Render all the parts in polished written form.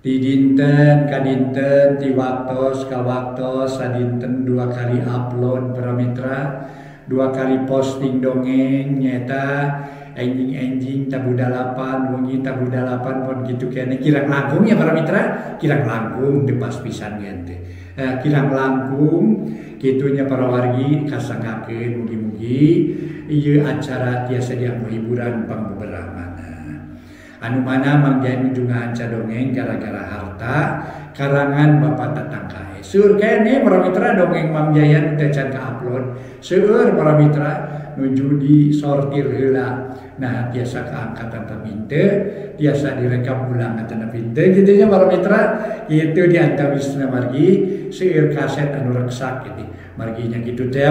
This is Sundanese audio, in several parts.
Ti dinten ka dinten, ti waktos ka waktos, sadinten 2 kali upload para mitra, 2 kali posting dongeng nyeta enjing-enjing tabuh 8 wengi tabuh 8 pon kitu keneh kirang langkung ya para mitra, kirang langkung teu pas pisan teh. Kirang langkung kitunya para wargi kasanggakeun mugi-mugi ieu acara tiasa dianggo hiburan pangbeberahmana. Anu mana Mang Jaya nuju ngahanca dongeng gara-gara harta karangan Bapak Tatang Kae. Seueur keneh para mitra dongeng Mang Jaya nu teh can ka-upload. Seueur para mitra nuju disortir heula. Nah tiasa kaangkat atawa henteu, tiasa direkam ulang atawa henteu kitu nya para mitra. Kitu di antawisna margi seueur kaset anu reksak kitu. Marginya kitu teh.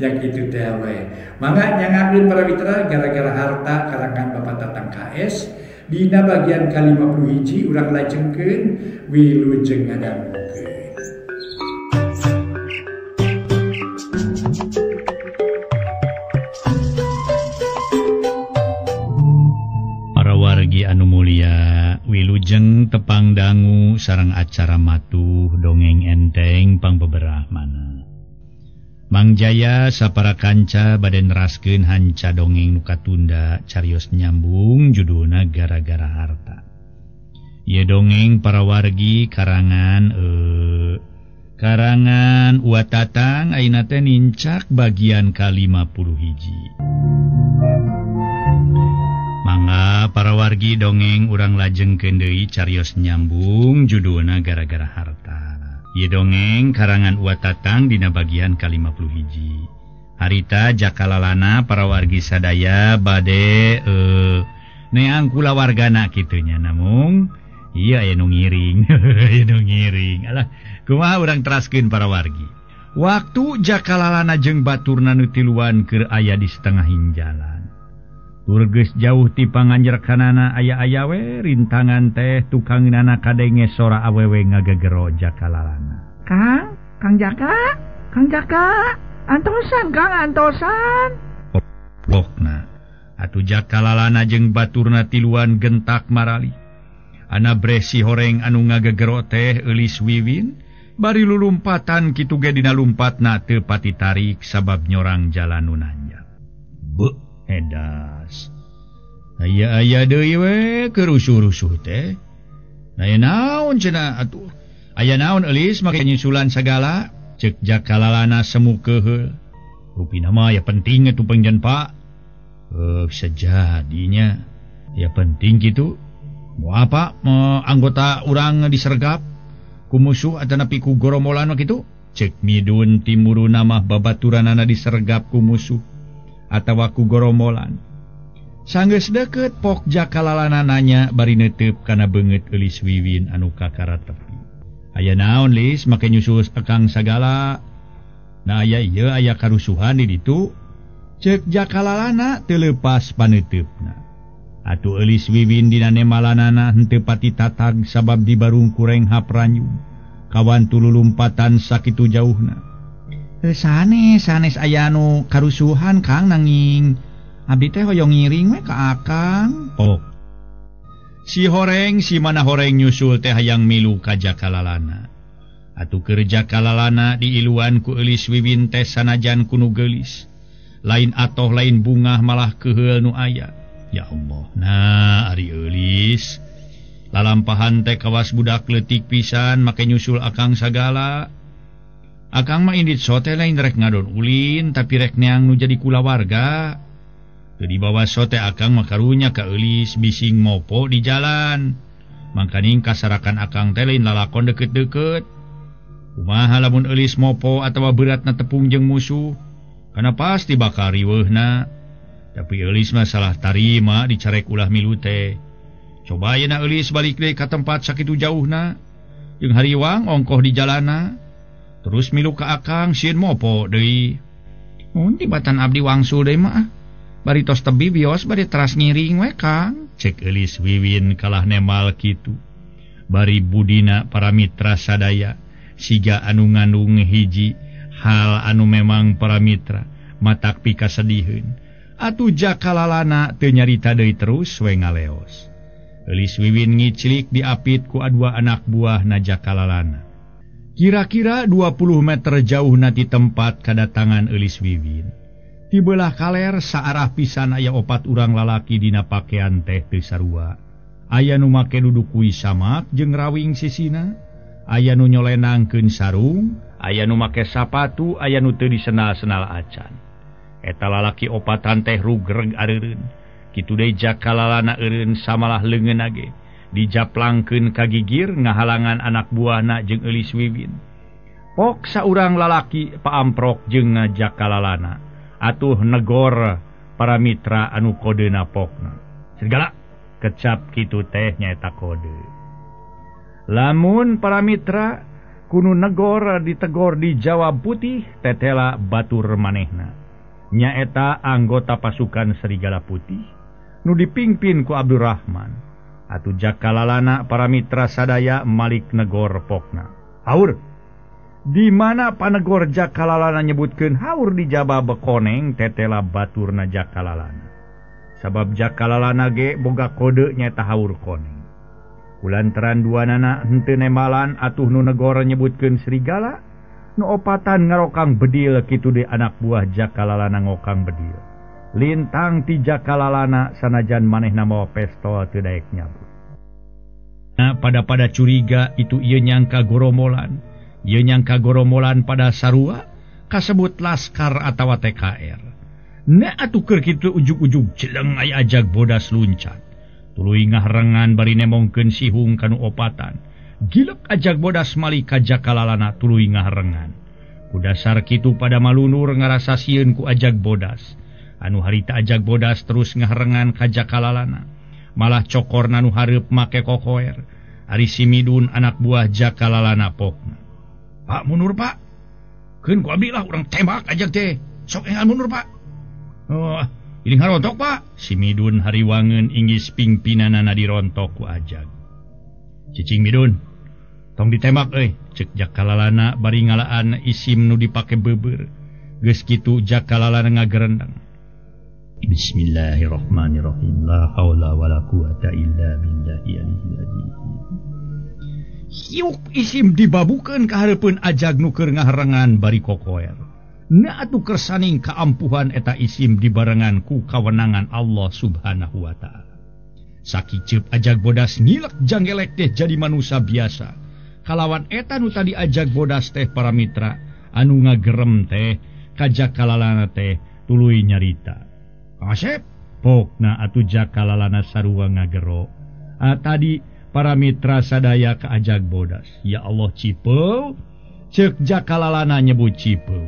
Yang itu teh we. Mangga nyangakeun para mitra gara-gara harta karangan Bapak Tatang KS dina bagian ka-51 urang lajengkeun wilujeng ngadangukeun. Para wargi anu mulia, wilujeng tepang dangu sareng acara matuh dongeng enteng pangbeberahmana. Mang Jaya sapara kanca bade neraskeun hanca dongeng nu katunda carios nyambung judulna gara-gara harta. Ieu dongeng para wargi karangan karangan Wa Tatang ayeuna teh nincak bagian ka-51. Mangga para wargi dongeng urang lajengkeun deui carios nyambung judulna gara-gara harta. Ieu dongeng karangan Wa Tatang dina bagian ka-51. Harita jakalalana para wargi sadaya bade neang kulawargana kitu nya, namung ieu aya nu ngiring. Aya nu ngiring. Alah, kumaha urang teraskeun para wargi. Waktu jakalalana jeung baturna nu tiluan keur aya di setengah jalan. Tur geus jauh ti panganjerkanana aya-aya we rintangan teh tukangeunana kadenge sora awewe ngagegero jakalalana. Kang, Kang Jaka, Kang Jaka, antosan Kang, antosan. Pokna atuh jakalalana jeung baturna tiluan gentak marali. Ana bresi horeng anu ngagegero teh eulis wiwin bari lulumpatan kitu ge dina lumpatna teu pati tarik sabab nyorang jalan nu nanjak. Beuh edas. Aya-aya deui we kerusuh-rusuh teh. Aya naon cenah atuh? Aya naon eulis make nyusulan sagala? Ceuk jakalalana semu keuheul. Rupina mah ya penting atuh pengjan Pak. Bisa jadinya. Ya penting kitu. Mau apa anggota urang disergap ku musuh atanapi ku goromolan kitu? Ceuk midun timuruna mah babaturanana disergap ku musuh atawa ku goromolan. Sanggeus deukeut pok jakalalana nanya bari neuteup kana beungeut eulis wiwin anu kakara tepi. Aya naon lis make nyusul akang sagala? Nah aya ieu aya karusuhan di ditu. Ceuk jakalalana teu leupas paneuteupna. Atuh eulis wiwin dina nemalanana henteu pati tatag sabab dibarung kureng hapranyu. Kawan tululumpatan sakitu jauhna. Sanes sanes aya anu karusuhan Kang, nanging abdi teh hoyong ngiring we ka akang. Oh. Si horeng si mana horeng nyusul teh hayang milu ka jakalalana. Atuh keur jakalalana diiluan ku eulis wiwin teh sanajan ku nu geulis. Lain atoh lain bungah malah keuheul nu aya. Ya Allah, nah ari eulis. Lalampahan teh kawas budak leutik pisan make nyusul akang sagala. Akang mah indit sote lain rek ngadon ulin tapi rek neang nu jadi kulawarga. Teu dibawa sote akang mah karunya ka eulis bising mopo di jalan. Mangkaning kasarakan akang teh lain lalakon deukeut-deukeut. Kumaha lamun eulis mopo atawa beratna tepung jeung musuh? Kana pasti bakal riweuhna. Tapi eulis mah salah tarima dicarek ulah milu teh. Coba ayeuna eulis balik deui ka tempat sakitu jauhna. Jeung hariwang ongkoh di jalana. Terus milu ka akang sieun mopo deui. Mun tibatan abdi wangsul deui mah. Bari tos tebi bios bari teras ngiring we Kang. Cek eulis wiwin kalah nemal kitu. Bari budina para mitra sadaya siga anu ngandung hiji hal anu memang para mitra matak pikasediheun. Atuh jakalalana teu nyarita deui terus we ngaleos. Eulis Wiwin ngiclik diapit ku adua anak buah na Jakalalana. Kira-kira 20 meter jauh nati tempat kadatangan Eulis Wiwin. Di belah kaler saarah pisan aya opat urang lalaki dina pakean teh teu sarua. Aya nu make duduk kui samak jeung rawing sisina, aya nu nyolenangkeun sarung, aya nu make sapatu, aya nu teu disenal-senal acan. Eta lalaki opatan teh rugreg areureun. Kitu deui Jakalalana eureun samalah leungeunna ge dijaplangkeun ka gigir ngahalangan anak buahna jeung Eulis Wiwin. Pok saurang lalaki paamprok jeung Jakalalana. Atuh negor para mitra anu kodena pokna. Serigala kecap kitu teh nyaeta kode. Lamun para mitra kunu negor ditegor dijawab putih tetela batur manehna. Nyaeta anggota pasukan Serigala Putih nu dipimpin ku Abdurrahman. Atuh Jakalalana para mitra sadaya malik negor pokna. Haur. Di mana panegor Jakalalana nyebutkeun haur dijaba bekoneng tetela baturna Jakalalana. Sabab Jakalalana ge boga kode nyaeta haur koneng. Kulantaran duanana henteu nembalan atuh nu negor nyebutkeun serigala, nu opatan ngarokang bedil kitu deui anak buah Jakalalana ngokang bedil. Lintang ti Jakalalana sanajan manehna mawa pestol teu daek nyabut. Nah, pada-pada curiga itu ieu nyangka goromolan. Ieu nyangka goromolan pada sarua kasebut laskar atawa TKR. Nah atuh keur kitu ujug-ujug jeleng aya ajag bodas luncat. Tuluy ngaharengan bari nemongkeun sihung kanu opatan. Gilek ajag bodas mali ka Jakalalana tuluy ngaharengan. Ku dasar kitu pada malunur ngarasa sieun ku ajag bodas. Anu harita ajag bodas terus ngaharengan ka Jakalalana. Malah cokorna nu hareup make kokoer. Ari si Midun anak buah Jakalalana pokna. Pak mundur pak, keun ku abdi lah urang tembak ajag teh. Sok enggal mundur pak. Oh, ini ngarontok pak. Si Midun hariwangeun inggis pingpinanana dirontok ku ajag. Cicing Midun, tong ditembak euy. Ceuk Jakalalana bari ngalaan isim nu dipake beubeur. Geus kitu Jakalalana ngagerendeng. Bismillahirrahmanirrahim. La haula wala quwata illa billahi aliyil azim. Hiuk isim dibabukeun ka hareupeun ajag nu keur ngaharengan bari kokoer. Na atuh kersaning kaampuhan eta isim dibarengan ku kawenangan Allah Subhanahu wa taala. Sakiceup ajag bodas ngilek janggelek teh jadi manusia biasa. Kalawan eta nu tadi ajag bodas teh para mitra anu ngagerem teh ka Jakalalana teh tuluy nyarita. Asep pokna atuh Jakalalana sarua ngagero. Tadi para mitra sadaya ka ajag bodas. Ya Allah Cipeu, ceuk Jakalalana nyebut Cipeu.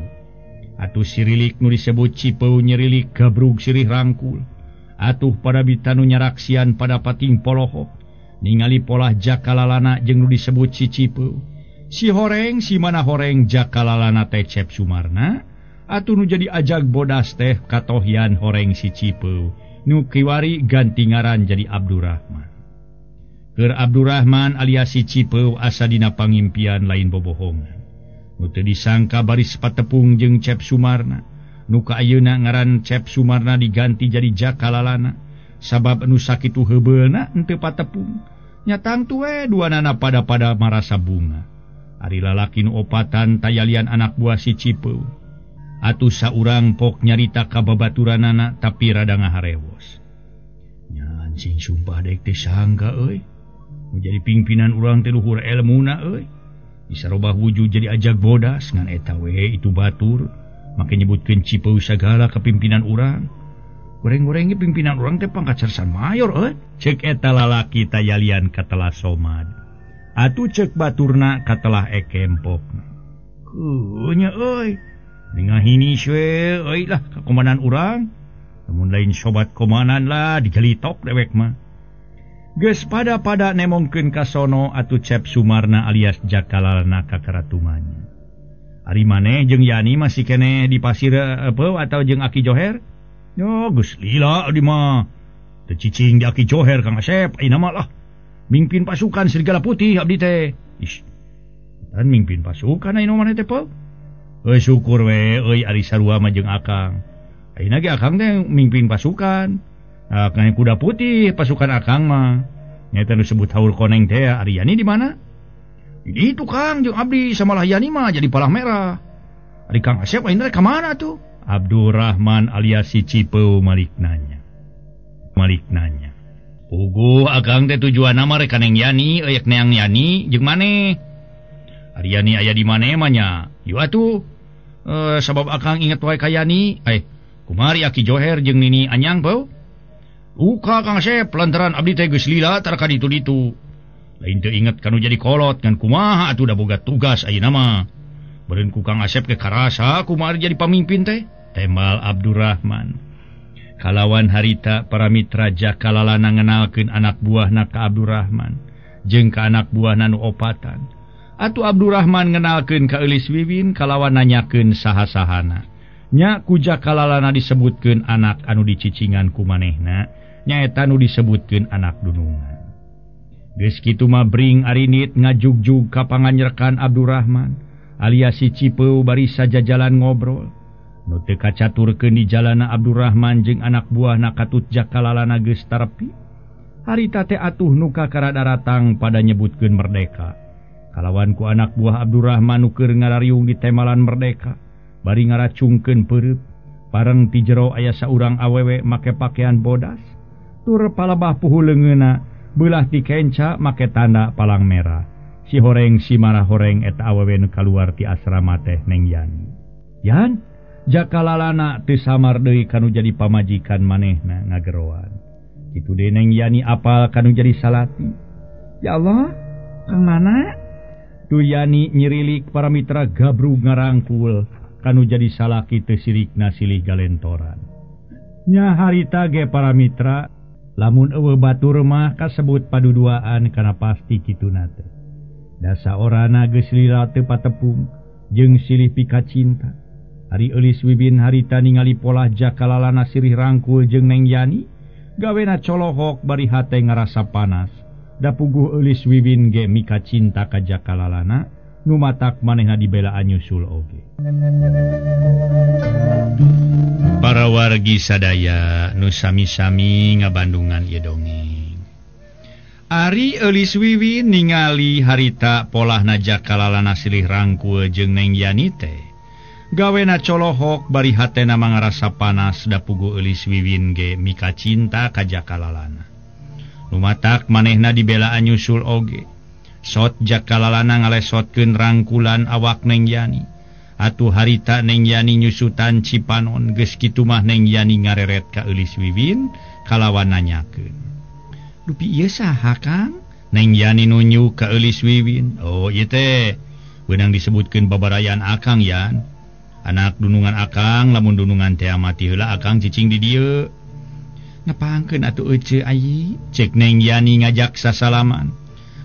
Atuh sirilik nu disebut Cipeu nyerilik gabrug sirih rangkul. Atuh pada bitanu nyaraksian pada pating polohok. Ningali polah Jakalalana jeung nu disebut si Cipeu. Si horeng si mana horeng Jakalalana teh Cep Sumarna. Atuh nu jadi ajag bodas teh katohian horeng si Cipeu. Nu kiwari ganti ngaran jadi Abdurrahman. Keur Abdurrahman alias si Cipeu asa dina pangimpian lain bobohongan. Nu teu disangka baris patepung jeung Cep Sumarna. Nu ka ayeuna ngaran Cep Sumarna diganti jadi Jakalalana. Sabab nu sakitu heubeulna henteu patepung. Nya tangtu we duanana pada-pada marasa bunga. Ari lalaki nu opatan tayalian anak buah si Cipeu. Atuh saurang pok nyarita ka babaturanana tapi rada ngaharewos. Nya anjing sumpah daek teh sangka euy. Nu jadi pimpinan urang teh luhur elmuna euy. Bisa robah wujud jadi ajag bodas ngan eta we itu batur. Make nyebutkeun Cipeu sagala ka pimpinan urang. Goreng-goreng ge pimpinan urang teh pangkat sersan mayor euy. Ceuk eta lalaki tayalian katelah somad. Atuh ceuk baturna katelah ekempokna. Keunya euy. Ngahini we euy lah ka komandan urang. Lamun lain sobat komandan lah digelitok dewek mah. Geus pada-pada nemongkeun ka sono atuh Cep Sumarna alias Jakalalana ka karatumanya. Ari maneh jeung Yani masih keneh di pasir apa atau jeung Aki Joher? Yo geus lila di mah. Teu cicing di Aki Joher Kang Asep ayeuna mah lah. Mingpin pasukan Serigala Putih abdi teh. Ih. Dan mingpin pasukan ayeuna maneh teh peuh. Euy syukur we euy ari sarua mah jeung Akang. Ayeuna ge Akang teh mingpin pasukan. Akang kuda putih pasukan Akang mah. Nyaeta nu sebut Haur Koneng teh ari Yani di mana? Ini tukang jeung abdi samalah Yani mah jadi palah merah. Ari Kang Asep ayeuna rek ka mana tuh? Abdurrahman alias si Cipeu malik nanya. Malik nanya. Puguh akang teh tujuanna mah rek ka Neng Yani, euy neang Yani jeung maneh. Ari Yani aya di maneh mah nya? Yeuh atuh. Sabab akang inget wae ka Yani. Kumaha ari Aki Joher jeung Nini Anyang beu? Uka Kang Asep lantaran abdi teh geus lila tar ka ditu-ditu. Lain teu inget kanu jadi kolot ngan kumaha atuh da boga tugas ayeuna mah. Beureun ku Kang Asep ge karasa kumaha jadi pamimpin teh. Tembal Abdurrahman. Kalawan harita para mitra Jakalalana ngenalkeun anak buahna ka Abdurrahman jeung ka anak buahna nu opatan. Atuh Abdurrahman ngenalkeun ka Eulis Wiwin kalawan nanyakeun saha-sahana. Nya ku Jakalalana disebutkeun anak anu dicicingan ku manehna, nyaeta nu disebutkeun anak dunungan. Geus kitu mah bring arinit ngajugjug ka panganyerkan Abdurrahman alias si Cipeu bari sajajalan ngobrol. Nu teu kacaturkeun di jalana Abdurrahman jeung anak buahna katut Jakalalana geus tarepi. Harita teh atuh nu kakara daratang pada nyebutkeun merdeka. Kalawan ku anak buah Abdurrahman nu keur ngarariung di temalan merdeka bari ngaracungkeun peureub. Pareng ti jero aya saurang awewe make pakaian bodas tur palebah puhu leungeunna beulah ti kenca make tanda palang merah. Si horeng si marah horeng eta awewe nu kaluar ti asrama teh Neng Yani. Yan Jakalalana teu samar deui kanu jadi pamajikan manehna ngageroan. Kitu deui Neng Yani apal kanu jadi salati. Ya Allah, Kang mana? Tu Yani nyirilik para mitra gabrug ngarangkul kanu jadi salaki teu sirikna silih galentoran. Nya harita ge para mitra lamun eueuh batur mah kasebut paduduaan kana pasti kituna teh. Da saorana geus lila teu patepung jeung silih pikacinta. Ari Eulis Wiwin harita ningali polah Jakalalana sirih rangkul jeung Neng Yani, gawena colohok bari hate ngarasa panas. Da puguh Eulis Wiwin ge mika cinta ka Jakalalana, nu matak manehna dibelaan nyusul oge. Para wargi sadaya nu sami-sami ngabandungan ieu dongeng. Ari Eulis Wiwin ningali harita polahna Jakalalana silih rangkul jeung Neng Yani teh. Gawena colohok bari hatena mangarasa panas da puguh Eulis Wiwin ge mika cinta ka Jakalalana. Lumatak manehna dibelaan nyusul oge. Sot Jakalalana ngalesotkeun rangkulan awak Neng Yani. Atuh harita Neng Yani nyusutan cipanon geus kitu mah Neng Yani ngareret ka Eulis Wiwin kalawan nanyakeun. Dupi ieu saha Kang? Neng Yani nunjuk ka Eulis Wiwin. Oh ieu teh beunang disebutkeun babarayan akang Yan. Anak dunungan akang lamun dunungan teh mati heula akang cicing di dieu. Nepangkeun atuh ece ayi, cek Neng Yani ngajak sasalaman.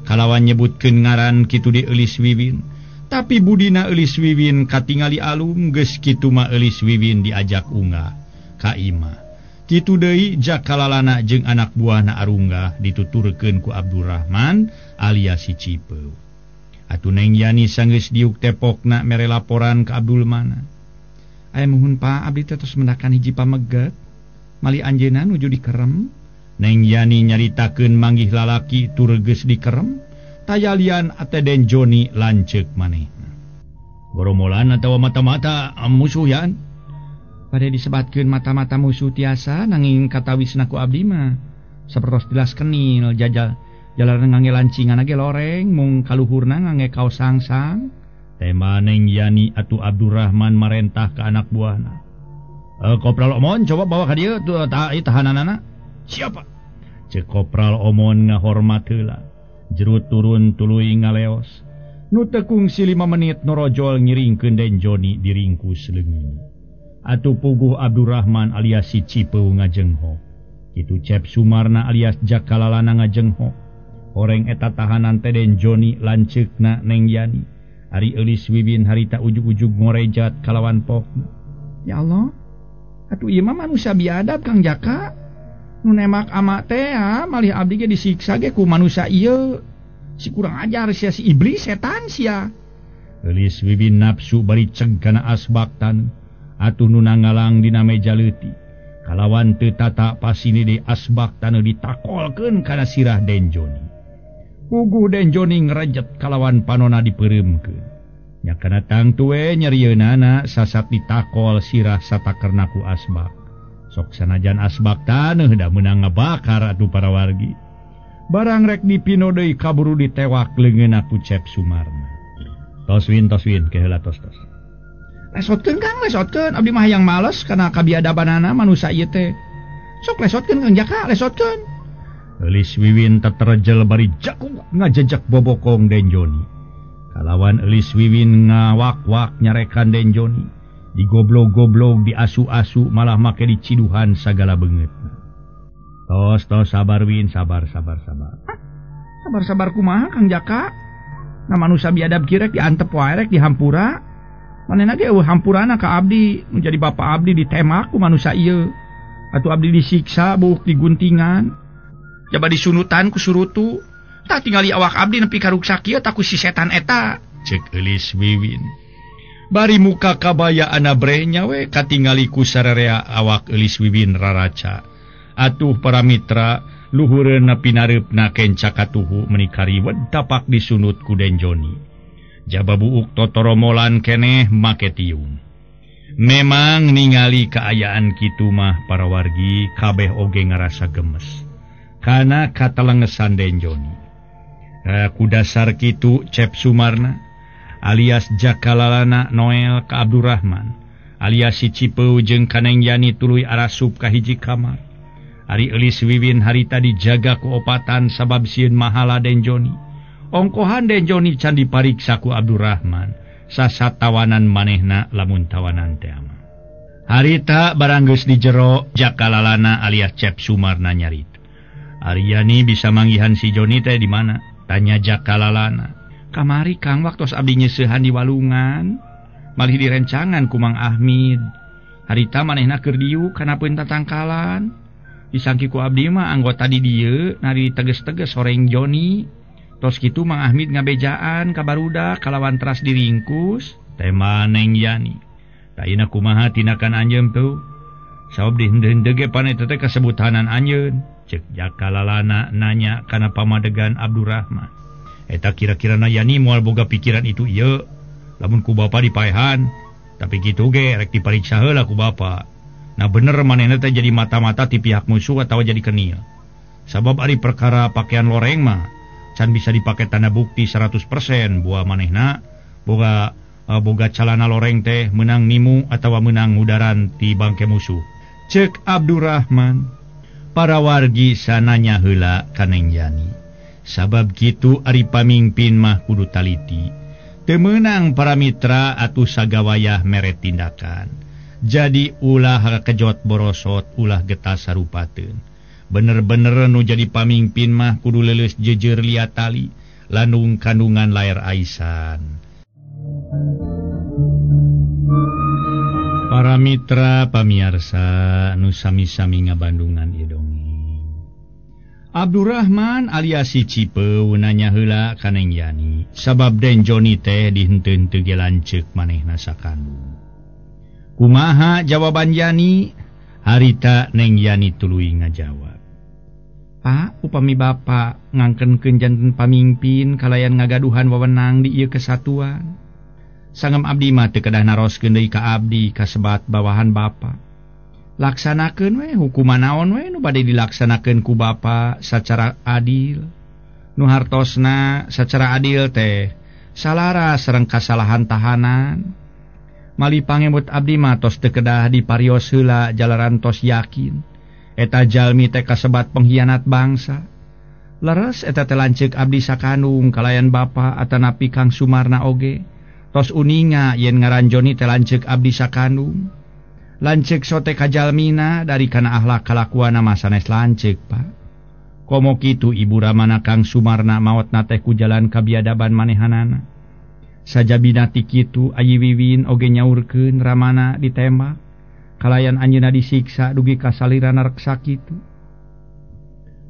Kalawan nyebutkeun ngaran kitu di Eulis Wiwin. Tapi budina Eulis Wiwin katingali alum geus kitu mah Eulis Wiwin diajak unggah ka imah. Kitu deui Jakalalana jeung anak buahna arunggah dituturkeun ku Abdurrahman alias si Cipeu. Atuh Neng Yani sanggeus diuk tepokna mere laporan ka Abdul Manan. Aya muhun Pa, abdi teh tos mendakan hiji pameget. Mali anjeunna nuju dikerem. Neng Yani nyaritakeun manggih lalaki tur geus dikerem, tayalian ate Den Joni lanceuk manehna. Goromolan atawa mata-mata musuh Yan. Bade disebatkeun mata-mata musuh tiasa nanging katawisna ku abdi mah sapertos tilas kenil jajal jalan ngange lancingan ge loreng mung kaluhurna ngange kaos sangsang. Tema Neng Yani atuh Abdurrahman marentah ke anak buahna. Kopral Omon coba bawa ka dieu tuh tahananana. Siapa? Cek Kopral Omon ngahormat heula. Jerut turun tuluy ngaleos. Nu teu kungsi 5 menit norojol ngiringkeun Den Joni diringkus leungit. Atuh puguh Abdurrahman alias si Cipeu ngajenghok. Kitu Cep Sumarna alias Jakalalana ngajenghok. Horeng eta tahanan teh Den Joni lanceukna Neng Yani. Ari Eulis Wiwin harita ujug-ujug ngorejat kalawan pokna. Ya Allah, atuh ieu mah manusia biadab Kang Jaka. Nu nemak ama teh malih abdi ge disiksa ge ku manusia ieu. Si kurang ajar sia, si iblis setan sia. Eulis Wiwin nafsu bari ceg kana asbak taneuh. Atuh nu nangalang dina meja leutik. Kalawan teu tata pasini di asbak taneuh ditakolkeun kana sirah Den Joni. Puguh Den Joni ngrejet kalawan panona dipeureumkeun. Nya kana tangtu we nyerieunana sasat ditakol sirah satakerna ku asbak. Sok sanajan asbak taneuh da meunang ngabakar atuh para wargi. Barang rek dipino deui kaburu ditewak leungeunna ku Cep Sumarna. Tos win ke heula tos tos. Lesotkeun Kang, lesotkeun. Abdi mah hayang males kana kabiadabanana manusa ieu teh. Sok lesotkeun Kang Jaka, lesotkeun. Eulis Wiwin teterjel bari jakuk ngajejek bobokong Den Joni. Kalawan Eulis Wiwin ngawak-wak nyarekan Den Joni. Digoblog-goblog, diasu-asu, malah make diciduhan sagala beungeutna. Tos tos sabar Win, sabar sabar sabar. Hah? Sabar-sabar kumaha Kang Jaka? Nah manusa biadab kieu rek diantep wae rek dihampura. Manehna ge eueuh hampurana ka abdi, nu jadi bapa abdi ditemak ku manusa ieu. Atuh abdi disiksa buuk diguntingan. Jaba disunutan ku surutu. Tah tingali awak abdi nepi ka ruksak kieu tah ku si setan eta. Cek Eulis Wiwin. Bari muka kabaya anabrehnya we katingali ku sararea awak Eulis Wiwin raraca. Atuh para mitra luhureunna pinareupna kenca katuhu meuni kariwed tapak disunut ku Den Joni. Jaba buuk totoromolan keneh make tiung. Memang ningali kaayaan kitu mah para wargi kabeh oge ngarasa gemes. Kana katalengesan Den Joni. Ku dasar kitu Cep Sumarna alias Jakalalana Noel ka Abdurrahman alias si Cipeu jeung Kaneng Yani tuluy arasup ka hiji kamar. Ari Eulis Wiwin harita dijaga ku opatan sabab sieun mahala Den Joni. Ongkohan Den Joni can dipariksa ku Abdurrahman. Sasat tawanan manehna lamun tawanan teh mah. Harita barang geus di jero Jakalalana alias Cep Sumarna nyarita. Ari Yani bisa manggihan si Joni teh di mana? Tanya Jakalalana. Kamari Kang waktos abdi nyeusehan di walungan, malih direncangan ku Mang Ahmid. Harita manehna keur diuk kana peun tatangkalan. Disangki ku abdi mah anggota di dieu nari teges-teges horeng Joni. Tos kitu Mang Ahmid ngabejaan ka barudak kalawan teras diringkus. Tema Neng Yani. Taina kumaha tinakan anjeun tuh? Sabab dihendeun ge pan eta teh kasebutanan anjeun. Cek Jakalalana nanya kana pamadegan Abdurrahman. Eta kira-kira na Yani moal boga pikiran itu ieu. Lamun ku bapa dipaehan, tapi kitu ge rek dipariksa heula ku bapa. Nah bener manehna teh jadi mata-mata ti pihak musuh atawa jadi kenil. Sabab ari perkara pakaian loreng mah can bisa dipake tanda bukti 100% buah manehna boga boga calana loreng teh menang nimu atawa menang udaran ti bangke musuh. Cek Abdurrahman. Para wargi sananya heula ka Neng Yani. Sabab kitu ari pamingpin mah kudu taliti. Teu meunang para mitra atuh sagawayah mere tindakan. Jadi ulah kejot borosot, ulah getas sarupateun. Bener-bener nu jadi pamingpin mah kudu leuleus jeujeur lia tali, landung kandungan layar aisan. Para mitra pamiarsa nu sami-sami ngabandungan ieu dongeng. Abdurrahman alias si Cipeu nanya heula ka Neng Yani, sabab Den Joni teh dihenteun teu ge lanceuk manehna sakandung. Kumaha jawaban Yani? Harita Neng Yani tuluy ngajawab. Pak, upami Bapak ngangkenkeun janten pamingpin kalayan ngagaduhan wewenang di ieu kesatuan. Sangem abdi mah teu kedah naroskeun deui ka abdi kasebat bawahan Bapak. Laksanakeun we hukuman naon we nu bade dilaksanakeun ku Bapak sacara adil. Nu hartosna sacara adil teh salara sareng kasalahan tahanan. Mali pangemut abdi mah tos teu kedah diparios heula jalaran tos yakin eta jalmi teh kasebat pengkhianat bangsa. Leres eta teh lanceuk abdi sakandung kalayan Bapa atanapi Kang Sumarna oge. Tos uninga yen ngaran Joni teh lanceuk abdi sakandung. Lanceuk sote kajalmina dari kana akhlak kalakuana mah sanes lanceuk, Pak. Komo kitu ibu ramana Kang Sumarna maotna teh ku jalan kabiadaban manehanana. Sajabina ti kitu Ayi Wiwin oge nyaurkeun ramana ditembak kalayan anjeunna disiksa dugi ka salirana reksa kitu.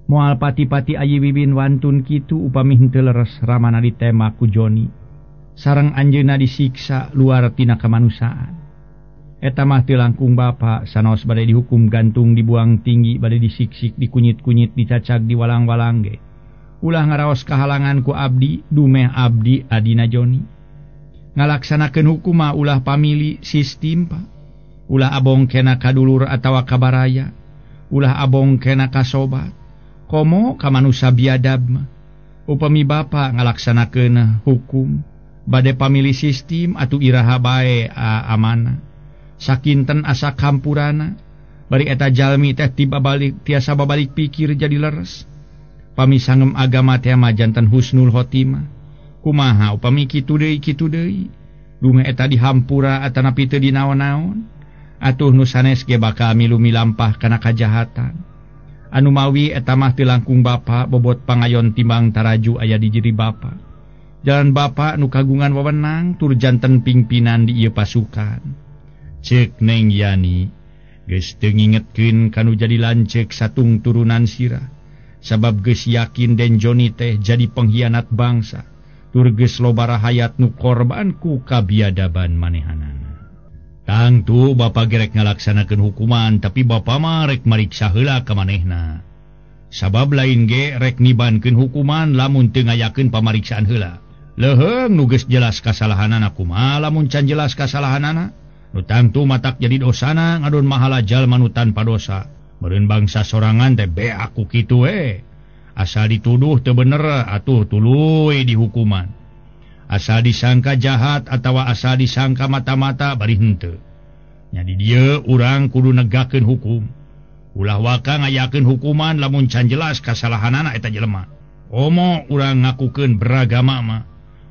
Moal pati-pati Ayi Wiwin wantun kitu upami henteu leres ramana ditembak ku Joni. Sareng anjeunna disiksa luar tina kemanusiaan. Eta mah teu langkung bapa sanaos bade dihukum gantung dibuang tinggi bade disiksik dikunyit-kunyit dicacag diwalang-walang ge. Ulah ngaraos kahalangan ku abdi dumeh abdi adina Joni. Ngalaksanakeun hukum mah ulah pamili sistem Pak. Ulah abong kena kadulur atawa kabaraya. Ulah abong kena kasobat. Komo ka manusa biadab mah. Upami bapa ngalaksanakeun hukum bade pamili sistem atuh iraha bae amanah. Sakinten asa kampurana bari eta jalmi teh tiba balik tiasa babalik pikir jadi leres. Pami sangem agama teh mah janten husnul khotimah. Kumaha upami kitu deui dumeh eta dihampura atanapi teu dinaon-naon atuh nu sanes ge bakal milu milampah kana kajahatan. Anu mawi eta mah teu langkung bapa bobot pangayon timbang taraju aya di jiri bapa. Jalan bapa nu kagungan wewenang tur janten pimpinan di ieu pasukan. Cek Neng Yani geus teu ngingetkeun kanu jadi lanceuk satung turunan sirah sabab geus yakin Den Joni teh jadi pengkhianat bangsa tur geus loba rahayat nu korban ku kabiadaban manehanana. Tangtu bapa gerek ngalaksanakeun hukuman tapi bapa mah rek mariksa heula ka manehna sabab lain ge rek nibankeun hukuman lamun teu ngayakeun pamariksaan heula. Leuheung nu geus jelas kasalahanana kumaha lamun can jelas kasalahanana nu tangtu matak jadi dosana ngadon mahala jalma nu tanpa dosa. Meureun bangsa sorangan teh beak ku kitu we. Asal dituduh teu bener atuh tuluy dihukuman. Asal disangka jahat atawa asal disangka mata-mata bari henteu. Nya di dieu urang kudu negakeun hukum. Ulah waka ngayakeun hukuman lamun can jelas kasalahanana eta jelema. Omo urang ngakukeun beragama mah.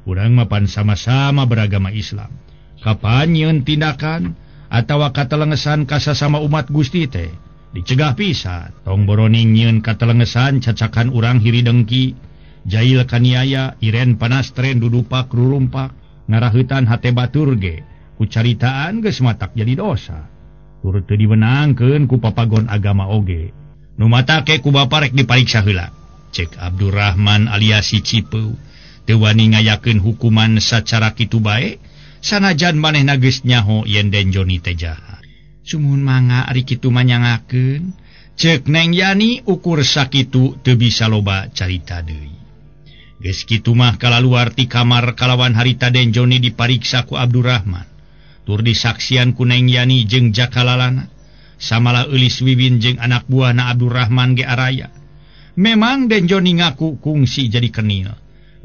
Urang mah pan sama-sama beragama Islam. Kapan nyieun tindakan atawa katelengesan ka sasama umat Gusti teh dicegah pisan. Tong boroning nyieun katelengesan cacakan urang hiri dengki, jail kaniaya, iren panastren dudupak rurumpak, ngaraheutan hate batur ge ku caritaan geus matak jadi dosa. Tur teu diwenangkeun ku papagon agama oge. Nu matake ku bapa rek dipariksa heula. Cek Abdurrahman alias si Cipeu teu wani ngayakeun hukuman sacara kitu bae. Sanajan manehna geus nyaho yen Den Joni teh jahat. Sumuhun mangga ari kitu manyangakeun. Ceuk Neng Yani ukur sakitu teu bisa loba carita deui. Geus kitu mah kalaluar ti kamar kalawan harita Den Joni dipariksa ku Abdurrahman. Tur disaksian ku Neng Yani jeung Jakalalana. Samalah Eulis Wiwin jeung anak buahna Abdurrahman ge araya. Memang Den Joni ngaku kungsi jadi kenil.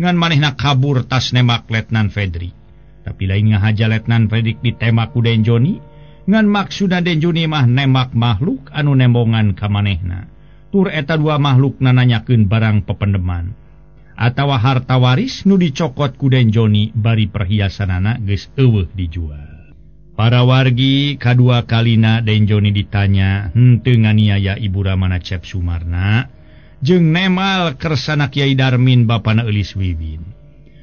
Ngan manehna kabur tas nembak Letnan Fredrik. Tapi lain ngahaja Letnan Fredrik ditembak ku Den Joni, ngan maksudna Den Joni mah nembak makhluk anu nembongan ka manehna. Tur eta dua makhluk nananyakeun barang pependeman atawa harta waris nu dicokot ku Den Joni bari perhiasanana geus eueuh dijual. Para wargi kadua kalina Den Joni ditanya henteu nganiaya Ibu Ramana Cep Sumarna jeung nemal kersana Kiai Darmin bapana Eulis Wiwin.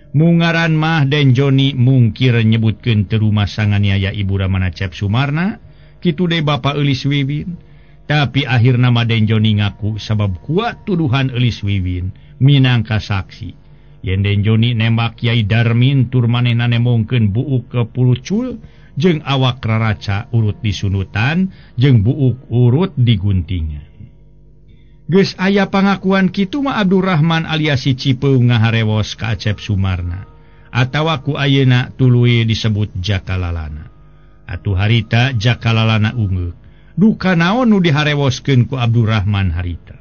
Mungaran mah Den Joni mungkir nyebutkeun teu rumasa nganiaya Ibu Ramana Cep Sumarna, kitu deui bapa Eulis Wiwin. Tapi akhirna mah Den Joni ngaku sabab kuat tuduhan Eulis Wiwin minangka saksi. Yen Den Joni nembak Kiai Darmin tur manehna nembongkeun buuk ke pulucul jeung awak raraca urut disunutan jeung buuk urut diguntingan. Geus aya pangakuan kitu mah Abdurrahman alias si Cipeu ngaharewos ka Acep Sumarna atawa ku ayeuna tuluy disebut Jakalalana. Atuh harita Jakalalana ungeuk. Duka naon nu diharewoskeun ku Abdurrahman harita.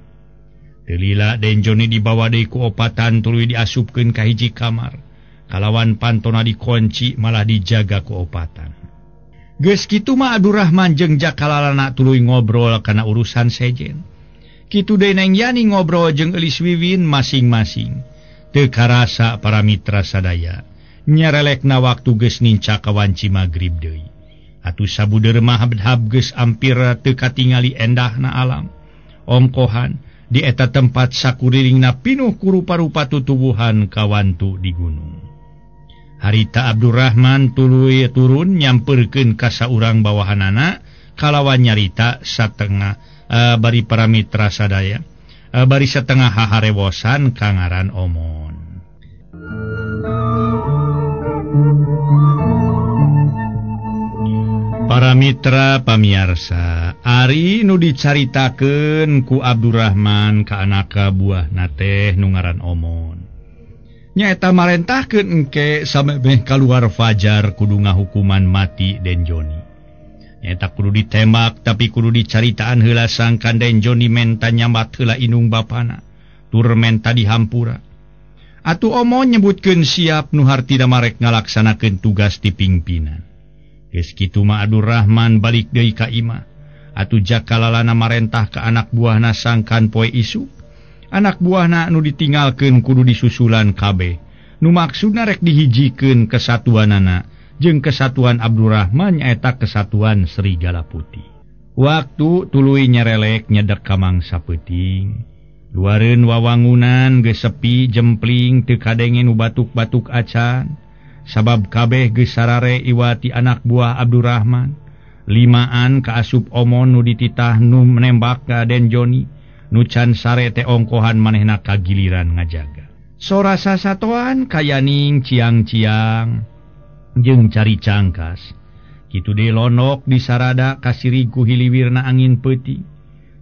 Teu lila Den Joni dibawa deui ku opatan tuluy diasupkeun ka hiji kamar. Kalawan pantona dikunci malah dijaga ku opatan. Geus kitu mah Abdurrahman jeung Jakalalana tuluy ngobrol kana urusan sejen. Kitu deui Neng Yani ngobrol jeung Eulis Wiwin masing-masing. Teu karasa para mitra sadaya. Nyarelekna waktu geus nincak ka wanci magrib deui. Atuh sabudeur mah habdhab geus ampir teu katingali endahna alam. Ongkohan di eta tempat sakurilingna pinuh ku rupa-rupa tutuwuhan kawantu di gunung. Harita Abdurrahman tuluy turun nyamperkeun ka saurang bawahanana kalawan nyarita satengah bari para mitra sadaya bari setengah haharewosan kangaran Omon. Para Para mitra pamiarsa, ari nu dicaritakeun ku Abdurrahman ka anaka buahna teh nu ngaran Omon. Nyaeta marentahkeun engke samemeh kaluar fajar kudu ngahukuman mati Den Joni. Nyaeta kudu ditembak tapi kudu dicaritaan heula sangkan Den Joni menta nyambat heula indung bapana, tur menta dihampura. Atuh Omon nyebutkeun siap nu hartina marek ngalaksanakeun tugas ti pingpinan. Geus kitu mah Abdurrahman balik deui ka imah. Atuh jakalalana marentah ka anak buahna sangkan poe isuk. Anak buahna nu ditinggalkeun kudu disusulan kabeh. Nu maksudna rek dihijikeun kesatuanana jeung kesatuan Abdurrahman nyaeta kesatuan Serigala Putih. Waktu tuluy nyerelek nyedek ka mangsa peuting. Luareun wawangunan geus sepi jempling teu kadenge nu batuk-batuk acan. Sabab kabeh geus sarare iwati anak buah Abdurrahman. Limaan kaasup Omon nu dititah nu menembak ka Den Joni, nu can sare teh ongkohan manehna kagiliran ngajaga. Sora sasatoan kayaning ciang-ciang jeung cari cangkas. Kitu deui lonok disarada kasirig ku hiliwirna angin peuting.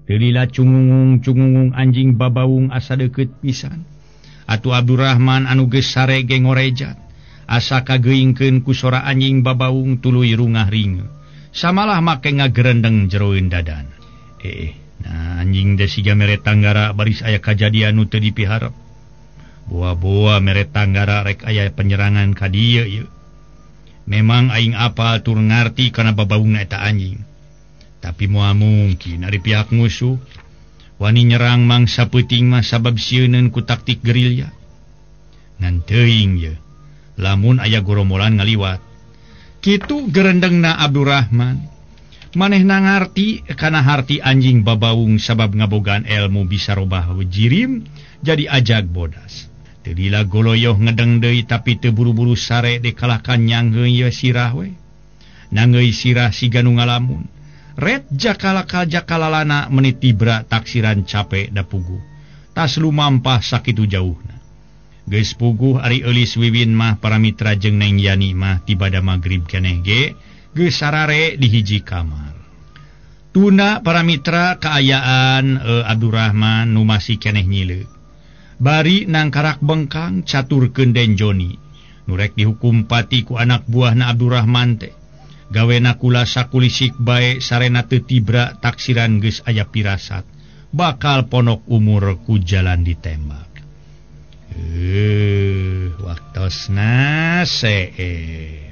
Teu lila cungungung-cungungung anjing babaung asa deukeut pisan. Atuh Abdurrahman anu geus sare ge ngorejat. Asa kageingkeun ku sora anjing babaung tuluy rungah ringe. Samalah make ngagerendeng jeroeun dadana. Nah anjing teh siga mere tanggara baris aya kajadian nu teu dipiharep. Boa-boa mere tanggara rek aya penyerangan ka dieu ieu. Memang aing apal tur ngarti kana babaungna eta anjing. Tapi moal mungkin ari pihak musuh wani nyerang mangsa peuting mah sabab sieuneun ku taktik gerilya. Ngan teuing ye. Lamun aya goromolan ngaliwat. Kitu gerendengna Abdurrahman. Manehna ngarti kana harti anjing babaung sabab ngabogaan elmu bisa robah jirim jadi ajag bodas. Teu lila goloyoh ngedeng deui tapi teu buru-buru sare dikalahkan nyanggeun ye sirah we. Nangeui sirah siga nu ngalamun. Ret jakalaka-jakalalana menit tibra taksiran capek da puguh. Tas lumampah sakitu jauhna. Geus puguh ari eulis Wiwin mah para mitra jeung Neng Yani mah tibada magrib keneh ge geus sarare di hiji kamar. Tuna para mitra kaayaan Abdurrahman nu masih keneh nyileuk. Bari nangkarak bengkang caturkeun Den Joni. Nu rek dihukum pati ku anak buahna Abdurrahman teh. Gawena kula sakulisik bae sarena teu tibra taksiran geus aya pirasat. Bakal ponok umur ku jalan ditembak. Waktosna see.